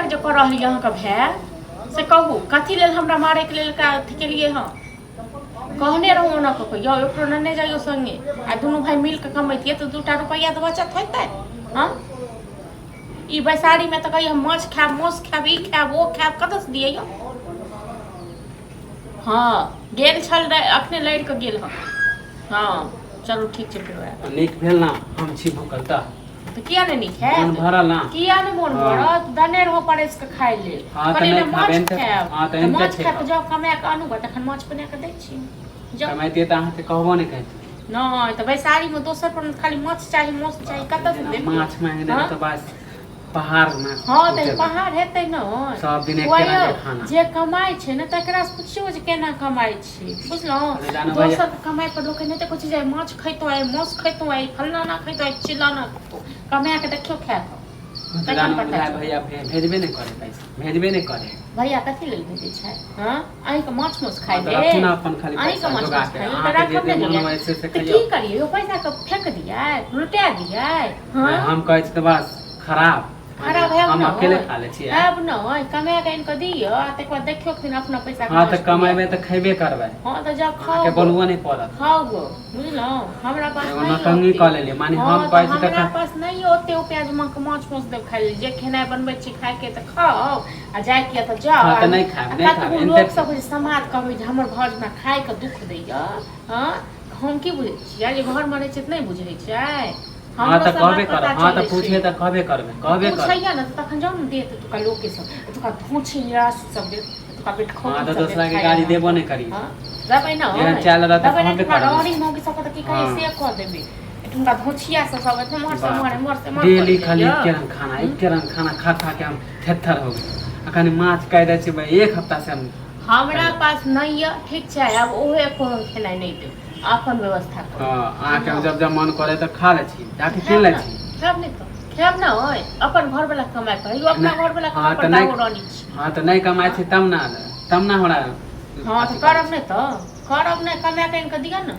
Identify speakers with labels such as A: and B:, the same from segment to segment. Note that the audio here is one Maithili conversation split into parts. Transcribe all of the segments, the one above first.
A: नाटक जे कऽ रहल यऽ अहाँके भाय से कहू कथी लेल हमरा मारैके लेल एकरा अथी केलियै हँ कहने रहूँ ओना कऽ कऽ यौ एकरो नेने जाइयौ सङ्गे आ दुनू भाय मिल कऽ कमैतियै तऽ दूटा रुपैआ तऽ बचत होइतै हँ ई बैसारीमे तऽ कहियै हम माछ खायब मासु खायब ई खायब ओ खायब कतऽसँ दियै यौ हँ गेल छल अखने लड़ि कऽ गेल हँ हँ चलू ठीक छै फेर आयब।
B: नीक भेल ना हम छी भूखल तऽ
A: तऽ किया नहि नीक
B: मोन
A: हैत
B: भरल ना
A: किया नहि मोन
B: हँ।
A: भरत दने रहो परसि कऽ खाय लेल
B: हँ, तऽ
A: कहलियै
B: नहि
A: ने
B: खायब,
A: माछ
B: एनते-
A: खायब
B: हँ, तऽ
A: तऽ
B: एनते
A: माछ
B: छै
A: खायब तऽ
B: खाउ।
A: जाउ कमा कऽ आनू गऽ तखन माछ बना कऽ दै छी जाउ
B: कमाइतियै तऽ अहाँके कहबो नहि करितियै
A: नहि तऽ बैसारीमे दोसर पर खाली माछ चाही माछ चाही कतऽसँ
B: जेना
A: देब
B: माछ मांगि देबै
A: हँ?
B: तऽ बस पहाड़ मे
A: हँ तऽ
B: टूटेला।
A: पहाड़ हेतै ने
B: सब दिन एके
A: बौआ
B: रंग
A: यौ,
B: के खाना।
A: जे कमाइ छै ने तकरा से पुछियौ जे केना कमाइ छी बुझलहुँ
B: अरे जानू भैया।
A: दोसर के कमाइ पर लोक एनाहिते कहै छै जे आइ माछ खैतहुँ आइ मासु खैतहुँ आइ फल्लाना खैतहुँ आइ चिल्लाना खैतहुँ कमा कऽ देखियौ खाए कऽ
B: तऽ
A: तखन
B: जानू
A: पता
B: बुझाय
A: चलत।
B: भैया भेजबे नहि करे पैसा भेजबे नहि करे
A: भैया कथी लेल भेजै छै हँ अहीँके माछ मासु खाइ
B: हँ, तऽ
A: लेल
B: राखू ने अपन खाली
A: अहीँके
B: पैसा
A: माछ
B: जोगा
A: मासु
B: के
A: खाइ लेल तऽ
B: अहाँके जे
A: राखब
B: जे
A: ने
B: मन
A: जोगा
B: होइ से से
A: तऽ
B: खइयौ
A: की करियै ओ पैसाके फेक दियै लुटा दियै हँ
B: नहि, हम कहै छी तऽ बस खराब
A: खराब हैब
B: हम
A: ने
B: अकेले खा लै छियै
A: हैब ने कमा कऽ आनि कऽ दियौ आ तकर बाद देखियौ दिन अपना पैसा
B: हँ तऽ कमेबै तऽ खयबे करबै
A: हँ तऽ जाउ
B: अहाँके
A: खाउ
B: बोलबो नहि पड़त
A: खाउ गो बुझलहुँ हमरा पास
B: एगो
A: नहि
B: नौटंकी
A: ओते
B: कऽ लेलियै माने
A: हँ
B: हम
A: तऽ
B: कहै छी
A: हमरा
B: तऽ
A: पास नहि ओते उपाय जे माछ माछ देब खाय लेल जे खेनाइ बनबै छी खायके तऽ खाउ आ जायके यऽ तऽ जाउ
B: हँ
A: आ
B: तऽ नहि खायब
A: आ
B: नहि खायब
A: कतबो
B: एनते
A: लोक सब जे समाज कहबै जे हमर घर मे खायके दुख दैया हँ हम की बुझै छियै जे घरमे रहै छियै तऽ नहि बुझै छियै
B: हँ
A: हमरो
B: तऽ
A: समाज
B: कहबे
A: पता
B: करब हँ तऽ
A: चलै छै
B: पूछे तऽ कहबे करबै कहबे करब
A: पूछैया ने तऽ तखन जाउ ने देत एतुका लोके सब एतुका धोछी निराश सब देत एतुका
B: हँ
A: बेटखौटी
B: तऽ
A: सब देत
B: दोसरा के
A: खाय
B: गाड़ी
A: लए
B: देबो नहि करी
A: हँ देबै ने
B: जेहन चालि रहत तऽ
A: देबै ने
B: कहबे
A: एतुका
B: करबै
A: रौड़ी मौगी सबके तऽ की कहियै
B: हँ
A: से कऽ देबै एठुनका धोछिया सब सब एतना एम्हर से एम्हर
B: बाप
A: एम्हर से एम्हर
B: डेली
A: करै
B: खाली
A: जाइया
B: एके रंग खाना एके रंग खाना खा खा के हम थेथर हो गेली आ कनि माछ कहि दै छियै एक हफ्ता से हम
A: हमरा पास नहि यऽ ठीक छै आब ओहो एको रंग खेनाइ नहि देब अपन व्यवस्था करू
B: हँ अहाँके
A: बुझलहुँ
B: जब जब मन करे तऽ खा लै छी जाके कीन
A: खायब
B: लै
A: ने
B: छी
A: खायब नहि तऽ खायब ने ओय अपन घर वाला कमाय पर यौ अपना
B: नहि
A: घर वाला
B: हँ
A: कमाय
B: तऽ
A: पर
B: नहि
A: दागो रानी छी
B: हँ तऽ नहि कमाइ
A: हँ
B: छी तब ने तब ने हमरा
A: हँ तऽ
B: अथी करै
A: करब
B: छी
A: नहि तऽ करब नहि कमाय कऽ आनि कऽ दिअ ने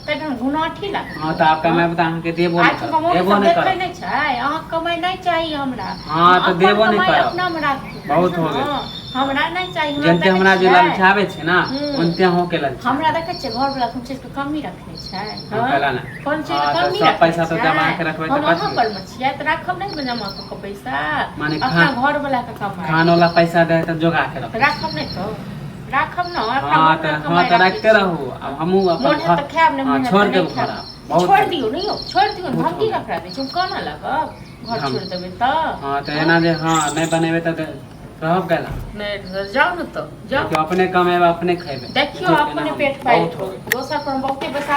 A: तखन घुनाठी लागत
B: हँ तऽ आब
A: हँ
B: कमायब तऽ अहाँके देबो नहि
A: आइ
B: करब
A: मौगी
B: देबो
A: सब
B: नहि
A: देखै
B: करब
A: नहि छै अहाँके कमाइ नहि चाही हमरा
B: हँ
A: हम
B: तऽ
A: अपन
B: देबो नहि
A: कमाइ
B: करब
A: अपनामे राखू
B: बहुत
A: बुझलहुँ
B: हो गेल
A: ने हमरा नहि चाही हमरा
B: जेनते
A: देखै
B: हमरा जे
A: छियै
B: ललचाबै छै ने
A: हूँ
B: ओनते अहूँके ललचाबै
A: हमरा देखै छियै घरवला कोनो चीजके कमी रखने छै
B: हँ
A: हँ
B: कैला ने
A: कोन चीजके
B: हँ तऽ
A: कमी
B: सब
A: रखने
B: पैसा तऽ
A: छै
B: जमा के रखबै तऽ
A: हम अहाँ
B: कथी
A: पर मे छियै तऽ राखब नहि ने जमा कऽ कऽ पैसा
B: माने खा
A: अपना घरवलाके कमाइ
B: खानो ला पैसा दे तऽ जोगा के
A: तऽ
B: रखै छी
A: राखब नहि तऽ राखब ने अपना
B: हँ
A: घरवला
B: तऽ
A: के
B: हँ
A: कमाइ
B: तऽ
A: राखै
B: राखिते
A: छी
B: रहू आब हमहूँ अपन
A: मोन हैत
B: घर
A: तऽ खायब नहि
B: हँ
A: मोन हैत
B: छोड़ि
A: तऽ नहि
B: देब घर
A: खायब
B: आब बहुत
A: छोड़ि
B: हो
A: दियौ ने यौ छोड़ि दियौ ने
B: बहुत
A: हम
B: हो
A: की
B: गेल
A: ककरा दै छी हम कोना लागब घर
B: हम
A: छोड़ि देबै तऽ
B: हँ तऽ
A: हँ
B: एना जे हँ नहि बनेबै तऽ रहब कैला
A: नहि जाउ ने तऽ जाउ
B: देखियौ अपने कमेबै अपने खयबै
A: देखियौ
B: झूठके
A: अपने
B: ने हम
A: पेट पालि
B: बहुत हो
A: कऽ
B: गेल
A: दोसर पर हम बहुते पैसा